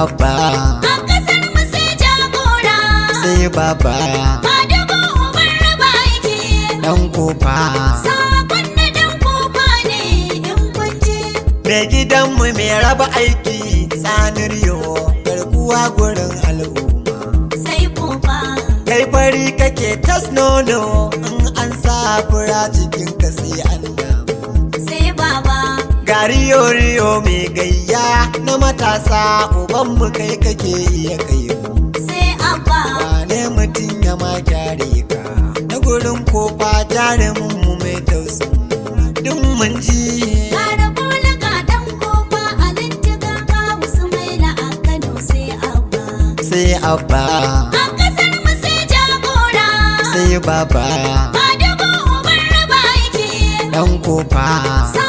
Abba. A kasar mu sai jagora. Sai Baba. Madugu uban raba aiki. Dan Kofa. Sakon na Dan Kofa ne in kun ji. Mai gidanmu mai raba aiki, Saniriyo, garkuwa gurin al'umma. Sai Kofa. Kai fari kake tas nono, in an sa fura cikin ka sai an damu. Sai Baba. Gariyo riyo mai gayya na matasa, ubanmu kai kake iya kai mu. Sai Abba. Wane mutum ya ma kyare ka na gurin Kofa, jarumin mu mai tausin mu duk mun ji. Gara bola ga Dan Kofa, Alin Jiga, Kawu Sumaila a Kano sai Abba. Sai Abba. A kasar mu sai jagora. Sai Baba. Madugu uban raba aiki. Dan Kofa. Sa